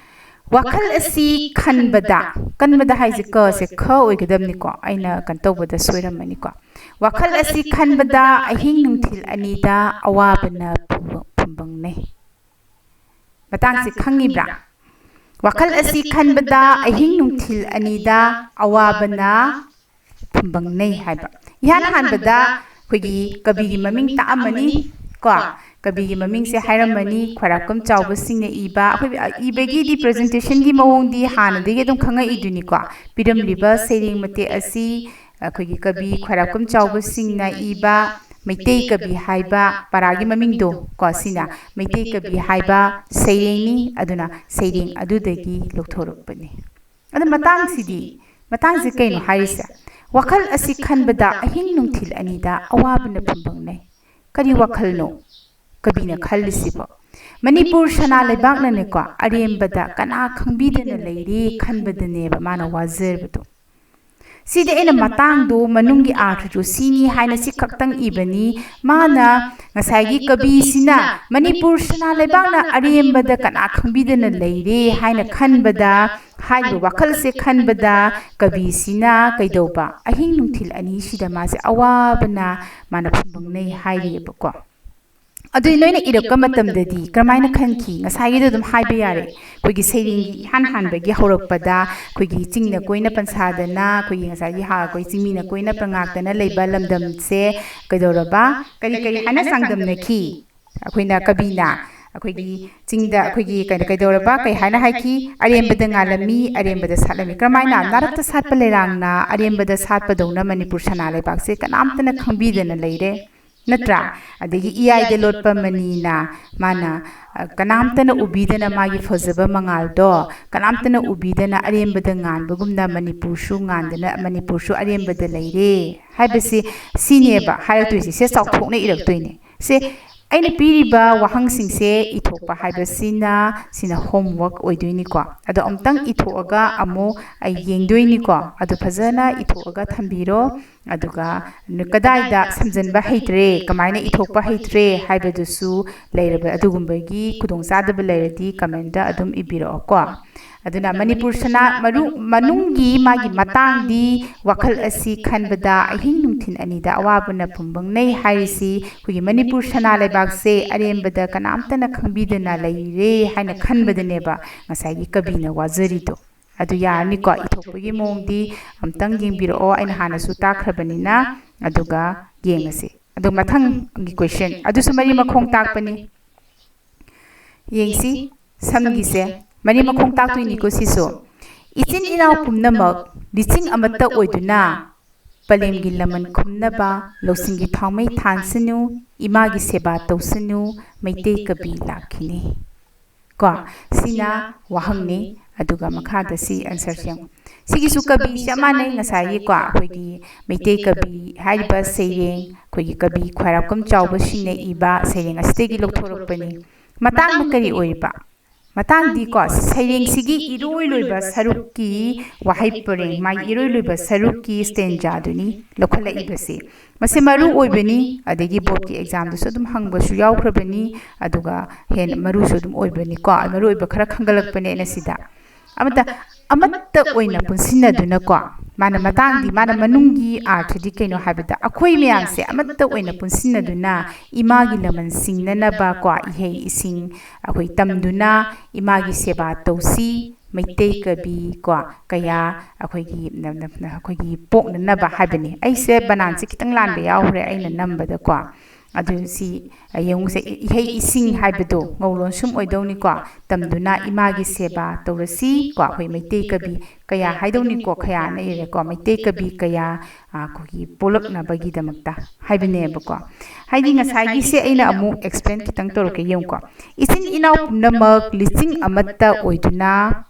ꯋꯥꯈꯜ ꯑꯁꯤ ꯈꯟꯕꯗ, ꯀꯟꯕꯗ ꯍꯥꯏꯁꯦ ꯀꯁꯦ ꯈ ꯑꯣꯏꯒꯗꯕꯅꯤꯀꯣ, ꯑꯩꯅ ꯀꯩꯅꯣ ꯇꯧꯕꯗ ꯁꯣꯏꯔꯝꯃꯅꯤꯀꯣ꯫ ꯋꯥꯈꯜ ꯑꯁꯤ ꯈꯟꯕꯗ ꯑꯍꯤꯡ ꯅꯨꯡꯊꯤꯜ ꯑꯅꯤꯗ ꯑꯋꯥꯕꯅ ꯐꯨꯝꯕ-, ꯐꯨꯝꯕꯪꯅꯩ꯫ ꯃꯇꯥꯡꯁꯦ ꯈꯪꯉꯤꯕ꯭ꯔꯥ? ꯋꯥꯈꯜ ꯑꯁꯤ ꯈꯟꯕꯗ ꯑꯍꯤꯡ ꯅꯨꯡꯊꯤꯜ ꯑꯅꯤꯗ ꯑꯋꯥꯕꯅ ꯐꯨꯝꯕꯪꯅꯩ ꯍꯥꯏꯕ꯫ ꯏꯍꯥꯟ ꯍꯥꯟꯕꯗ ꯑꯩꯈꯣꯏꯒꯤ ꯀꯕꯤꯒꯤ ꯃꯃꯤꯡ ꯇꯥꯛꯑꯝꯃꯅꯤ ꯀꯣ, ꯀꯕꯤꯒꯤ ꯃꯃꯤꯡꯁꯦ ꯍꯥꯏꯔꯝꯃꯅꯤ, ꯈ꯭ꯋꯥꯏꯔꯥꯛꯄꯝ ꯆꯥꯎꯕꯁꯤꯡꯅ ꯏꯕ꯫ ꯑꯩꯈꯣꯏ ꯏꯕꯒꯤꯗꯤ presentation ꯒꯤ ꯃꯑꯣꯡꯗꯤ ꯍꯥꯟꯅꯗꯒꯤ ꯑꯗꯨꯝ ꯈꯪꯉꯛꯏꯗꯨꯅꯤꯀꯣ꯫ ꯄꯤꯔꯝꯂꯤꯕ ꯁꯩꯔꯦꯡ ꯃꯇꯦꯛ ꯑꯁꯤ ꯑꯩꯈꯣꯏꯒꯤ ꯀꯕꯤ ꯈ꯭ꯋꯥꯏꯔꯥꯛꯄꯝ ꯆꯥꯎꯕꯁꯤꯡꯅ ꯏꯕ ꯃꯩꯇꯩ ꯀꯕꯤ ꯍꯥꯏꯕ ꯄꯔꯥꯒꯤ ꯃꯃꯤꯡꯗꯣ ꯀꯣ, ꯁꯤꯅ ꯃꯩꯇꯩ ꯀꯕꯤ ꯍꯥꯏꯕ ꯁꯩꯔꯦꯡꯅꯤ꯫ ꯑꯗꯨꯅ ꯁꯩꯔꯦꯡ ꯑꯗꯨꯗꯒꯤ ꯂꯧꯊꯣꯔꯛꯄꯅꯤ꯫ ꯑꯗꯨ ꯃꯇꯥꯡꯁꯤꯗꯤ, ꯃꯇꯥꯡꯁꯤ ꯀꯩꯅꯣ ꯍꯥꯏꯔꯤꯁꯦ? "ꯋꯥꯈꯜ ꯑꯁꯤ ꯈꯟꯕꯗ ꯑꯍꯤꯡ ꯅꯨꯡꯊꯤꯜ ꯑꯅꯤꯗ ꯑꯋꯥꯕꯅ ꯐꯨꯝꯕꯪꯅꯩ"꯫ ꯀꯔꯤ ꯋꯥꯈꯜꯅꯣ ꯀꯕꯤꯅ ꯈꯜꯂꯤꯁꯤꯕꯣ? ꯃꯅꯤꯄꯨꯔ ꯁꯅꯥ ꯂꯩꯕꯥꯛꯅꯅꯦꯀꯣ, ꯑꯔꯦꯝꯕꯗ ꯀꯅꯥ ꯈꯪꯕꯤꯗꯅ ꯂꯩꯔꯤ ꯈꯟꯕꯗꯅꯦꯕ ꯃꯥꯅ ꯋꯥꯖꯔꯕꯗꯣ꯫ ꯁꯤꯗꯤ ꯑꯩꯅ ꯃꯇꯥꯡꯗꯣ, ꯃꯅꯨꯡꯒꯤ ꯑꯥꯔꯊꯗꯣ ꯁꯤꯅꯤ ꯍꯥꯏꯅ ꯁꯤ ꯈꯛꯇꯪ ꯏꯕꯅꯤ꯫ ꯃꯥꯅ, ꯉꯁꯥꯏꯒꯤ ꯀꯕꯤꯁꯤꯅ "ꯃꯅꯤꯄꯨꯔ ꯁꯅꯥ ꯂꯩꯕꯥꯛꯅ ꯑꯔꯦꯝꯕꯗ ꯀꯅꯥ ꯈꯪꯕꯤꯗꯅ ꯂꯩꯔꯦ" ꯍꯥꯏꯅ ꯈꯟꯕꯗ, ꯍꯥꯏꯔꯤꯕ ꯋꯥꯈꯜꯁꯦ ꯈꯟꯕꯗ ꯀꯕꯤꯁꯤꯅ ꯀꯩꯗꯧꯕ? ꯑꯍꯤꯡ ꯅꯨꯡꯊꯤꯜ ꯑꯅꯤꯁꯤꯗ ꯃꯥꯁꯦ ꯑꯋꯥꯕꯅ ꯃꯥꯅ ꯐꯨꯝꯕꯪꯅꯩ ꯍꯥꯏꯔꯤꯑꯕꯀꯣ꯫ ꯑꯗꯨ ꯅꯣꯏꯅ ꯏꯔꯛꯄ ꯃꯇꯝꯗꯗꯤ ꯀꯔꯝꯍꯥꯏꯅ ꯈꯟꯈꯤ? ꯉꯁꯥꯏꯒꯤꯗꯣ ꯑꯗꯨꯝ ꯍꯥꯏꯕ ꯌꯥꯔꯦ꯫ ꯑꯩꯈꯣꯏꯒꯤ ꯁꯩꯔꯦꯡꯒꯤ ꯏꯍꯥꯟ ꯍꯥꯟꯕꯒꯤ ꯍꯧꯔꯛꯄꯗ ꯑꯩꯈꯣꯏꯒꯤ ꯆꯤꯡꯅ ꯀꯣꯏꯅ ꯄꯟꯁꯥꯗꯅ, ꯑꯩꯈꯣꯏꯒꯤ ꯉꯁꯥꯏꯒꯤ ꯍꯥ-, ꯑꯩꯈꯣꯏ ꯆꯤꯡꯃꯤꯅ ꯀꯣꯏꯅ ꯄꯉꯥꯛꯇꯅ ꯂꯩꯕ ꯂꯝꯗꯝꯁꯦ ꯀꯩꯗꯧꯔꯕ? ꯀꯔꯤ ꯀꯔꯤ ꯍꯥꯏꯅ ꯆꯥꯡꯗꯝꯅꯈꯤ? ꯑꯩꯈꯣꯏꯅ, ꯀꯕꯤꯅ ꯑꯩꯈꯣꯏꯒꯤ ꯆꯤꯡꯗ ꯑꯩꯈꯣꯏꯒꯤ ꯀꯩꯅꯣ ꯀꯩꯗꯧꯔꯕ? ꯀꯩ ꯍꯥꯏꯅ ꯍꯥꯏꯈꯤ? "ꯑꯔꯦꯝꯕꯗ ꯉꯥꯜꯂꯝꯃꯤ, ꯑꯔꯦꯝꯕꯗ ꯁꯥꯠꯂꯝꯃꯤ"꯫ ꯀꯔꯝꯍꯥꯏꯅ? ꯅꯥꯔꯛꯇ ꯁꯥꯠꯄ ꯂꯩꯔꯥꯡꯅ ꯑꯔꯦꯝꯕꯗ ꯁꯥꯠꯄꯗꯧꯅ ꯃꯅꯤꯄꯨꯔ ꯁꯅꯥ ꯂꯩꯕꯥꯛꯁꯦ ꯀꯅꯥꯝꯇꯅ ꯈꯪꯕꯤꯗꯅ ꯂꯩꯔꯦ, ꯅꯠꯇ꯭ꯔꯥ? ꯑꯗꯒꯤ ꯏꯌꯥꯏꯗ ꯂꯣꯠꯄ ꯃꯅꯤꯅ ꯃꯥꯅ, ꯑ, ꯀꯅꯥꯝꯇꯅ ꯎꯕꯤꯗꯅ ꯃꯥꯒꯤ ꯐꯖꯕ ꯃꯉꯥꯜꯗꯣ ꯀꯅꯥꯝꯇꯅ ꯎꯕꯤꯗꯅ ꯑꯔꯦꯝꯕꯗ ꯉꯥꯟꯕꯒꯨꯝꯅ ꯃꯅꯤꯄꯨꯔꯁꯨ ꯉꯥꯟꯗꯅ, ꯃꯅꯤꯄꯨꯔꯁꯨ ꯑꯔꯦꯝꯕꯗ ꯂꯩꯔꯦ ꯍꯥꯏꯕꯁꯤ, ꯁꯤꯅꯦꯕ ꯍꯥꯏꯔꯛꯇꯣꯏꯁꯦ꯫ ꯁꯦ ꯆꯥꯎꯊꯣꯛꯅ ꯏꯔꯛꯇꯣꯏꯅꯦ꯫ ꯁꯦ ꯑꯩꯅ ꯄꯤꯔꯤꯕ ꯋꯥꯍꯪꯁꯤꯡꯁꯦ ꯏꯊꯣꯛꯄ ꯍꯥꯏꯕꯁꯤꯅ, ꯁꯤꯅ homework ꯑꯣꯏꯗꯣꯏꯅꯤꯀꯣ꯫ ꯑꯗꯣ ꯑꯃꯨꯛꯇꯪ ꯏꯊꯣꯛꯑꯒ ꯑꯃꯨꯛ ꯑꯩ ꯌꯦꯡꯗꯣꯏꯅꯤꯀꯣ꯫ ꯑꯗꯨ ꯐꯖꯅ ꯏꯊꯣꯛꯑꯒ ꯊꯝꯕꯤꯔꯣ꯫ ꯑꯗꯨꯒ ꯀꯗꯥꯏꯗ ꯁꯝꯖꯟꯕ ꯍꯩꯇ꯭ꯔꯦ, ꯀꯃꯥꯏꯅ ꯏꯊꯣꯛꯄ ꯍꯩꯇ꯭ꯔꯦ ꯍꯥꯏꯕꯗꯨꯁꯨ ꯂꯩꯔꯕ, ꯑꯗꯨꯒꯨꯝꯕꯒꯤ ꯈꯨꯗꯣꯡꯆꯥꯗꯕ ꯂꯩꯔꯗꯤ comment ꯑꯗꯨꯝ ꯏꯕꯤꯔꯛꯑꯣꯀꯣ꯫ ꯑꯗꯨꯅ ꯃꯅꯤꯄꯨꯔ ꯁꯅꯥ ꯃꯔꯨ-, ꯃꯅꯨꯡꯒꯤ ꯃꯥꯒꯤ ꯃꯇꯥꯡꯗꯤ ꯋꯥꯈꯜ ꯑꯁꯤ ꯈꯟꯕꯗ ꯑꯍꯤꯡ ꯅꯨꯡꯊꯤꯜ ꯑꯅꯤꯗ ꯑꯋꯥꯕꯅ ꯐꯨꯝꯕꯪꯅꯩ ꯍꯥꯏꯔꯤꯁꯤ ꯑꯩꯈꯣꯏꯒꯤ ꯃꯅꯤꯄꯨꯔ ꯁꯅꯥ ꯂꯩꯕꯥꯛꯁꯦ ꯑꯔꯦꯝꯕꯗ ꯀꯅꯥꯝꯇꯅ ꯈꯪꯕꯤꯗꯅ ꯂꯩꯔꯦ ꯍꯥꯏꯅ ꯈꯟꯕꯗꯅꯦꯕ ꯉꯁꯥꯏꯒꯤ ꯀꯕꯤꯅ ꯋꯥꯖꯔꯤꯗꯣ꯫ ꯑꯗꯨ ꯌꯥꯔꯅꯤꯀꯣ? ꯏꯊꯣꯛꯄꯒꯤ ꯃꯑꯣꯡꯗꯤ ꯑꯝꯇꯪ ꯌꯦꯡꯕꯤꯔꯛꯑꯣ, ꯑꯩꯅ ꯍꯥꯟꯅꯁꯨ ꯇꯥꯛꯈ꯭ꯔꯕꯅꯤꯅ꯫ ꯑꯗꯨꯒ ꯌꯦꯡꯉꯁꯤ꯫ ꯑꯗꯣ ꯃꯊꯪꯒꯤ question ꯑꯗꯨꯁꯨ ꯃꯔꯤ ꯃꯈꯣꯡ ꯇꯥꯛꯄꯅꯤ꯫ ꯌꯦꯡꯁꯤ, ꯁꯝꯒꯤꯁꯦ ꯃꯔꯤ ꯃꯈꯣꯡ ꯇꯥꯛꯇꯣꯏꯅꯤꯀꯣ ꯁꯤꯁꯨ꯫ "ꯏꯆꯤꯟ ꯏꯅꯥꯎ ꯄꯨꯝꯅꯃꯛ ꯂꯤꯆꯤꯡ ꯑꯃꯠꯇ ꯑꯣꯏꯗꯨꯅ ꯄꯂꯦꯝꯒꯤ ꯂꯃꯟ ꯈꯨꯝꯅꯕ ꯂꯧꯁꯤꯡꯒꯤ ꯊꯥꯎꯃꯩ ꯊꯥꯟꯁꯅꯨ, ꯏꯃꯥꯒꯤ ꯁꯦꯕꯥ ꯇꯧꯁꯅꯨ, ꯃꯩꯇꯩ ꯀꯕꯤ ꯂꯥꯛꯈꯤꯅꯤ"꯫ ꯀꯣ, ꯁꯤꯅ ꯋꯥꯍꯪꯅꯤ꯫ ꯑꯗꯨꯒ ꯃꯈꯥꯗ ꯁꯤ answer ꯁꯦ ꯌꯦꯡꯉꯨ꯫ ꯁꯤꯒꯤꯁꯨ ꯀꯕꯤ ꯆꯞ ꯃꯥꯟꯅꯩ ꯉꯁꯥꯏꯒꯤꯀꯣ, ꯑꯩꯈꯣꯏꯒꯤ ꯃꯩꯇꯩ ꯀꯕꯤ ꯍꯥꯏꯔꯤꯕ ꯁꯩꯔꯦꯡ, ꯑꯩꯈꯣꯏꯒꯤ ꯀꯕꯤ ꯈ꯭ꯋꯥꯏꯔꯥꯛꯄꯝ ꯆꯥꯎꯕꯁꯤꯡꯅ ꯏꯕ ꯁꯩꯔꯦꯡ ꯑꯁꯤꯗꯒꯤ ꯂꯧꯊꯣꯔꯛꯄꯅꯤ꯫ ꯃꯇꯥꯡꯗ ꯀꯔꯤ ꯑꯣꯏꯔꯤꯕ? ꯃꯇꯥꯡꯗꯤꯀꯣ, ꯁꯩꯔꯦꯡꯁꯤꯒꯤ ꯏꯔꯣꯏ ꯂꯣꯏꯕ ꯁꯔꯨꯛꯀꯤ ꯋꯥꯍꯩ ꯄꯔꯦꯡ, ꯃꯥꯒꯤ ꯏꯔꯣꯏ ꯂꯣꯏꯕ ꯁꯔꯨꯛꯀꯤ stanza ꯗꯨꯅꯤ ꯂꯧꯈꯠꯂꯛꯏꯕꯁꯦ꯫ ꯃꯁꯤ ꯃꯔꯨ ꯑꯣꯏꯕꯅꯤ, ꯑꯗꯒꯤ board ꯀꯤ exam ꯗꯁꯨ ꯑꯗꯨꯝ ꯍꯪꯕꯁꯨ ꯌꯥꯎꯈ꯭ꯔꯕꯅꯤ, ꯑꯗꯨꯒ ꯍꯦꯟꯅ ꯃꯔꯨꯁꯨ ꯑꯗꯨꯝ ꯑꯣꯏꯕꯅꯤꯀꯣ, ꯃꯔꯨ ꯑꯣꯏꯕ ꯈꯔ ꯈꯪꯒꯠꯂꯛꯄꯅꯦ ꯑꯩꯅ ꯁꯤꯗ꯫ ꯑꯃꯠꯇ, ꯑꯃꯠꯇ ꯑꯣꯏꯅ ꯄꯨꯟꯁꯤꯟꯅꯗꯨꯅꯀꯣ, ꯃꯥꯅ ꯃꯇꯥꯡꯗꯤ, ꯃꯥꯅ ꯃꯅꯨꯡꯒꯤ ꯑꯥꯔꯊꯗꯤ ꯀꯩꯅꯣ ꯍꯥꯏꯕꯗ, ꯑꯩꯈꯣꯏ ꯃꯌꯥꯝꯁꯦ ꯑꯃꯠꯇ ꯑꯣꯏꯅ ꯄꯨꯟꯁꯤꯟꯅꯗꯨꯅ ꯏꯃꯥꯒꯤ ꯂꯃꯟ ꯁꯤꯡꯅꯅꯕꯀꯣ, ꯏꯍꯩ ꯏꯁꯤꯡ ꯑꯩꯈꯣꯏ ꯇꯝꯗꯨꯅ ꯏꯃꯥꯒꯤ ꯁꯦꯕꯥ ꯇꯧꯁꯤ꯫ ꯃꯩꯇꯩ ꯀꯕꯤ ꯀꯣ, ꯀꯌꯥ ꯑꯩꯈꯣꯏꯒꯤ ꯅ-, ꯅ-, ꯅ-, ꯑꯩꯈꯣꯏꯒꯤ ꯄꯣꯛꯅꯅꯕ ꯍꯥꯏꯕꯅꯤ꯫ ꯑꯩꯁꯦ ꯕꯅꯥꯟꯁꯦ ꯈꯤꯇꯪ ꯂꯥꯟꯕ ꯌꯥꯎꯈ꯭ꯔꯦ ꯑꯩꯅ ꯅꯝꯕꯗꯀꯣ꯫ ꯑꯗꯨ ꯁꯤ, ꯑ, ꯌꯦꯡꯉꯨꯁꯦ, ꯏ-, ꯏꯍꯩ ꯏꯁꯤꯡ ꯍꯥꯏꯕꯗꯣ ꯉꯧꯂꯣꯟꯁꯨꯝ ꯑꯣꯏꯗꯧꯅꯤꯀꯣ꯫ ꯇꯝꯗꯨꯅ ꯏꯃꯥꯒꯤ ꯁꯦꯕꯥ ꯇꯧꯔꯁꯤ ꯀꯣ꯫ ꯑꯩꯈꯣꯏ ꯃꯩꯇꯩ ꯀꯕꯤ ꯀꯌꯥ ꯍꯥꯏꯗꯧꯅꯤꯀꯣ, ꯀꯌꯥꯅ ꯏꯔꯦꯀꯣ꯫ ꯃꯩꯇꯩ ꯀꯕꯤ ꯀꯌꯥ, ꯑ, ꯑꯩꯈꯣꯏꯒꯤ ꯄꯣꯛꯂꯛꯅꯕꯒꯤꯗꯃꯛꯇ ꯍꯥꯏꯕꯅꯦꯕꯀꯣ꯫ ꯍꯥꯏꯗꯤ ꯉꯁꯥꯏꯒꯤꯁꯦ ꯑꯩꯅ ꯑꯃꯨꯛ explain ꯈꯤꯇꯪ ꯇꯧꯔꯛꯀꯦ ꯌꯦꯡꯉꯨꯀꯣ꯫ "ꯏꯆꯤꯟ ꯏꯅꯥꯎ ꯄꯨꯝꯅꯃꯛ ꯂꯤꯆꯤꯡ ꯑꯃꯠꯇ ꯑꯣꯏꯗꯨꯅ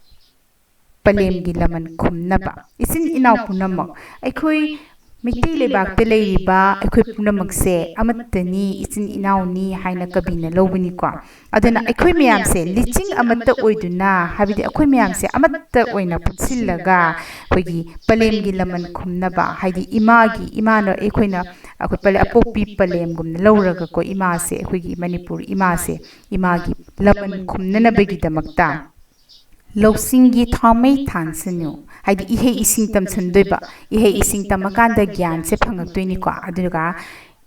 ꯄꯂꯦꯝꯒꯤ ꯂꯃꯟ ꯈꯨꯝꯅꯕ"꯫ ꯏꯆꯤꯟ ꯏꯅꯥꯎ ꯄꯨꯝꯅꯃꯛ, ꯑꯩꯈꯣꯏ ꯃꯩꯇꯩ ꯂꯩꯕꯥꯛꯇ ꯂꯩꯔꯤꯕ ꯑꯩꯈꯣꯏ ꯄꯨꯝꯅꯃꯛꯁꯦ ꯑꯃꯠꯇꯅꯤ, ꯏꯆꯤꯟ ꯏꯅꯥꯎꯅꯤ ꯍꯥꯏꯅ ꯀꯕꯤꯅ ꯂꯧꯕꯅꯤꯀꯣ꯫ ꯑꯗꯨꯅ ꯑꯩꯈꯣꯏ ꯃꯌꯥꯝꯁꯦ ꯂꯤꯆꯤꯡ ꯑꯃꯠꯇ ꯑꯣꯏꯗꯨꯅ, ꯍꯥꯏꯕꯗꯤ ꯑꯩꯈꯣꯏ ꯃꯌꯥꯝꯁꯦ ꯑꯃꯠꯇ ꯑꯣꯏꯅ ꯄꯨꯟꯁꯤꯜꯂꯒ ꯑꯩꯈꯣꯏꯒꯤ ꯄꯂꯦꯝꯒꯤ ꯂꯃꯟ ꯈꯨꯝꯅꯕ, ꯍꯥꯏꯗꯤ ꯏꯃꯥꯒꯤ, ꯏꯃꯥꯅ ꯑꯩꯈꯣꯏꯅ, ꯑꯩꯈꯣꯏ ꯄꯂꯦ-, ꯑꯄꯣꯛꯄꯤ ꯄꯂꯦꯝꯒꯨꯝꯅ ꯂꯧꯔꯒꯀꯣ, ꯏꯃꯥꯁꯦ, ꯑꯩꯈꯣꯏꯒꯤ ꯃꯅꯤꯄꯨꯔ ꯏꯃꯥꯁꯦ, ꯏꯃꯥꯒꯤ ꯂꯃꯟ ꯈꯨꯝꯅꯅꯕꯒꯤꯗꯃꯛꯇ ꯂꯧꯁꯤꯡꯒꯤ ꯊꯥꯎꯃꯩ ꯊꯥꯟꯁꯅꯨ, ꯍꯥꯏꯗꯤ ꯏꯍꯩ ꯏꯁꯤꯡ ꯇꯝꯁꯟꯗꯣꯏꯕ, ꯏꯍꯩ ꯏꯁꯤꯡ ꯇꯝꯃꯀꯥꯟꯗ ꯒ꯭ꯌꯥꯟꯁꯦ ꯐꯪꯉꯛꯇꯣꯏꯅꯤꯀꯣ꯫ ꯑꯗꯨꯒ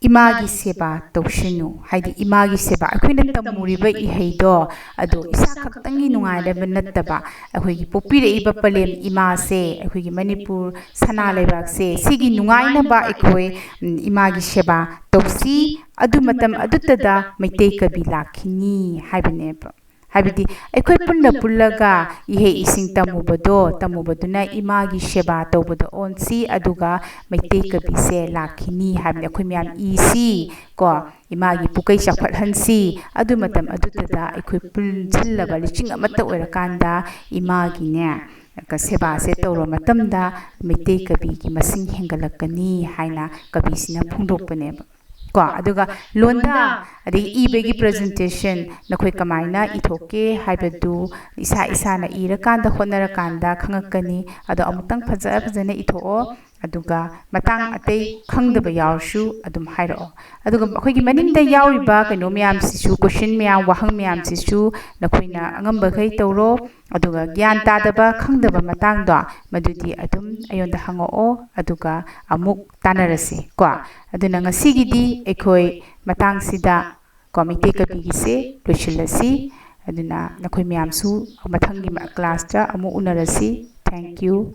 ꯏꯃꯥꯒꯤ ꯁꯦꯕꯥ ꯇꯧꯁꯅꯨ꯫ ꯍꯥꯏꯗꯤ ꯏꯃꯥꯒꯤ ꯁꯦꯕꯥ, ꯑꯩꯈꯣꯏꯅ ꯇꯝꯃꯨꯔꯤꯕ ꯏꯍꯩꯗꯣ ꯑꯗꯣ ꯏꯁꯥ ꯈꯛꯇꯪꯒꯤ ꯅꯨꯡꯉꯥꯏꯅꯕ ꯅꯠꯇꯕ, ꯑꯩꯈꯣꯏꯒꯤ ꯄꯣꯛꯄꯤꯔꯛꯏꯕ ꯄꯂꯦꯝ ꯏꯃꯥꯁꯦ, ꯑꯩꯈꯣꯏꯒꯤ ꯃꯅꯤꯄꯨꯔ ꯁꯅꯥ ꯂꯩꯕꯥꯛꯁꯦ, ꯁꯤꯒꯤ ꯅꯨꯡꯉꯥꯏꯅꯕ ꯑꯩꯈꯣꯏ, ꯎꯝ, ꯏꯃꯥꯒꯤ ꯁꯦꯕꯥ ꯇꯧꯁꯤ꯫ ꯑꯗꯨ ꯃꯇꯝ ꯑꯗꯨꯇꯗ ꯃꯩꯇꯩ ꯀꯕꯤ ꯂꯥꯛꯈꯤꯅꯤ ꯍꯥꯏꯕꯅꯦꯕ꯫ ꯍꯥꯏꯕꯗꯤ ꯑꯩꯈꯣꯏ ꯄꯨꯟꯅ ꯄꯨꯜꯂꯒ ꯏꯍꯩ ꯏꯁꯤꯡ ꯇꯝꯃꯨꯕꯗꯣ, ꯇꯝꯃꯨꯕꯗꯨꯅ ꯏꯃꯥꯒꯤ ꯁꯦꯕꯥ ꯇꯧꯕꯗ ꯑꯣꯟꯁꯤ, ꯑꯗꯨꯒ ꯃꯩꯇꯩ ꯀꯕꯤꯁꯦ ꯂꯥꯛꯈꯤꯅꯤ ꯍꯥꯏꯕꯅꯤ꯫ ꯑꯩꯈꯣꯏ ꯃꯌꯥꯝ ꯏꯁꯤ ꯀꯣ, ꯏꯃꯥꯒꯤ ꯄꯨꯀꯩ ꯆꯥꯎꯈꯠꯍꯟꯁꯤ꯫ ꯑꯗꯨ ꯃꯇꯝ ꯑꯗꯨꯗꯨꯗ ꯑꯩꯈꯣꯏ ꯄꯨꯟꯁꯤꯜꯂꯕ ꯂꯤꯁꯤꯡ ꯑꯃꯠꯇ ꯑꯣꯏꯔꯀꯥꯟꯗ ꯏꯃꯥꯒꯤꯅꯦ, ꯁꯦꯕꯥꯁꯦ ꯇꯧꯔꯕ ꯃꯇꯝꯗ ꯃꯩꯇꯩ ꯀꯕꯤꯒꯤ ꯃꯁꯤꯡ ꯍꯦꯟꯒꯠꯂꯛꯀꯅꯤ ꯍꯥꯏꯅ ꯀꯕꯤꯁꯤꯅ ꯐꯣꯡꯗꯣꯛꯄꯅꯦꯕ꯫ ꯀꯣ, ꯑꯗꯨꯒ ꯂꯣꯟꯗꯥ, ꯑꯗꯒꯤ ꯏꯕꯒꯤ presentation ꯅꯈꯣꯏ ꯀꯃꯥꯏꯅ ꯏꯊꯣꯛꯀꯦ ꯍꯥꯏꯕꯗꯨ ꯏꯁꯥ ꯏꯁꯥꯅ ꯏꯔꯀꯥꯟꯗ, ꯍꯣꯠꯅꯔꯀꯥꯟꯗ ꯈꯪꯉꯛꯀꯅꯤ꯫ ꯑꯗꯣ ꯑꯃꯨꯛꯇꯪ ꯐꯖ ꯐꯖꯅ ꯏꯊꯣꯛꯑꯣ, ꯑꯗꯨꯒ ꯃꯇꯥꯡ ꯑꯇꯩ ꯈꯪꯗꯕ ꯌꯥꯎꯔꯁꯨ ꯑꯗꯨꯝ ꯍꯥꯏꯔꯛꯑꯣ꯫ ꯑꯗꯨꯒ ꯑꯩꯈꯣꯏꯒꯤ ꯃꯅꯤꯡꯗ ꯌꯥꯎꯔꯤꯕ ꯀꯩꯅꯣ ꯃꯌꯥꯝꯁꯤꯁꯨ, question ꯃꯌꯥꯝ, ꯋꯥꯍꯪ ꯃꯌꯥꯝꯁꯤꯁꯨ ꯅꯈꯣꯏꯅ ꯑꯉꯝꯕꯈꯩ ꯇꯧꯔꯣ꯫ ꯑꯗꯨꯒ ꯒ꯭ꯌꯥꯟ ꯇꯥꯗꯕ, ꯈꯪꯗꯕ ꯃꯇꯥꯡꯗꯣ, ꯃꯗꯨꯗꯤ ꯑꯗꯨꯝ ꯑꯩꯉꯣꯟꯗ ꯍꯪꯉꯛꯑꯣ, ꯑꯗꯨꯒ ꯑꯃꯨꯛ ꯇꯥꯟꯅꯔꯁꯤ ꯀꯣ꯫ ꯑꯗꯨꯅ ꯉꯁꯤꯒꯤꯗꯤ ꯑꯩꯈꯣꯏ ꯃꯇꯥꯡꯁꯤꯗ ꯀꯣ, ꯃꯩꯇꯩ ꯀꯕꯤꯒꯤꯁꯦ ꯂꯣꯏꯁꯤꯜꯂꯁꯤ꯫ ꯑꯗꯨꯅ ꯅꯈꯣꯏ ꯃꯌꯥꯝꯁꯨ ꯃꯊꯪꯒꯤ ꯃ-, classꯇ ꯑꯃꯨꯛ ꯎꯅꯔꯁꯤ꯫ Thank you꯫